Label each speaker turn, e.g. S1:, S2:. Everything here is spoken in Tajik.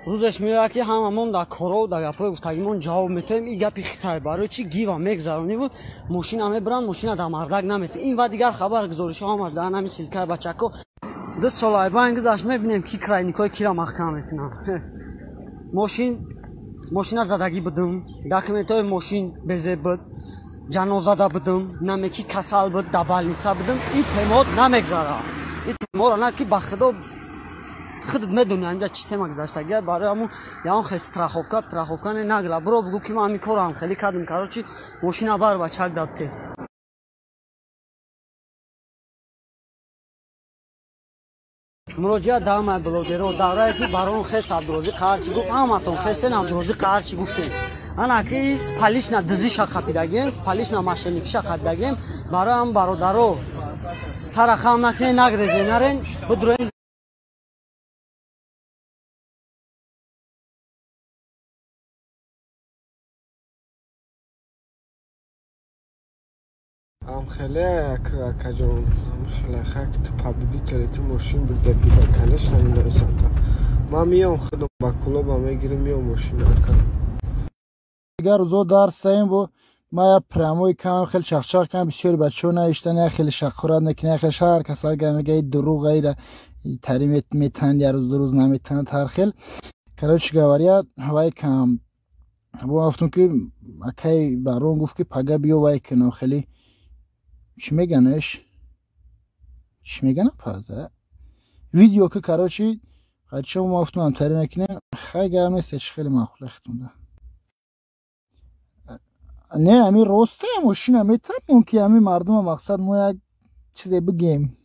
S1: Рӯзаш меояд, ки ҳамамон дар коро, дар гапҳои гуфтагимон ҷавоб метавем. Ин гапи хитай барои чӣ гива мегзарониву мошина мебаранд, мошина дар мардак наметавем. Ин ва дигар хабар гузоришҳо ҳамаш дар ҳамин силкаи бачако. 2 сол айбайн гузашт, мебинем, ки крайникҳои кира маҳкам мекунанд. Мошин, мошина задагӣ будум, документҳои мошин безеб буд, ҷанозада будум, намеки касал буд, дар больница будум. Ин темаот намегзарад. Ин темаро на ки, ба худо, худат медони, инҷа чӣ тема гузаштагия. Барои ҳамун ягон хел страховка страховка не, нагла буро бугӯ, ки ман ҳамин корам хеле кардем. Короче, мошина бар бачак дабте. Муроҷиат да ҳамаи блогеро: даврае ки барон хес Абдурозиқ ҳарчи гуфт, ҳаматон хестен, Абдурозиқ ҳарчи гуфтем. Ана ки спалишна дизиша қапидагем, спалишна мошенникиша қапидагем. Барои ҳам, бародаро, сара хам накунед, нагрезен, нарен бидроен.
S2: Амхеле, акаҷон, амхеле хак, ту победители, ту мошин бурда гида, конечно, минависам. Ман миём, худам ба клуба мегирим, миём мошина, ака.
S3: Дигар рӯзо дарс даем бо ма я прямой кам хеле чахчах кам, бисёри бачаҳо навиштан, я хеле шаққурат мекунад, я хеле шаҳр касал мега, дурӯғ, айра тари метанад, я рӯз 2 рӯз наметанад, ҳар хел. Короче говоря, вай кам бо гуфтум, ки акай Барон гуфт, ки пага биё, вай куно, хеле чӣ меганаш, чӣ мегана, пада видео ки, короче, ҳачо мо гуфтум, ҳамтари мекунем. Хай, гап нест, чӣ хеле маъқул хитонда. Не, ами росте, мошина метавон, ки ами мардума мақсад мо як чизе бигем.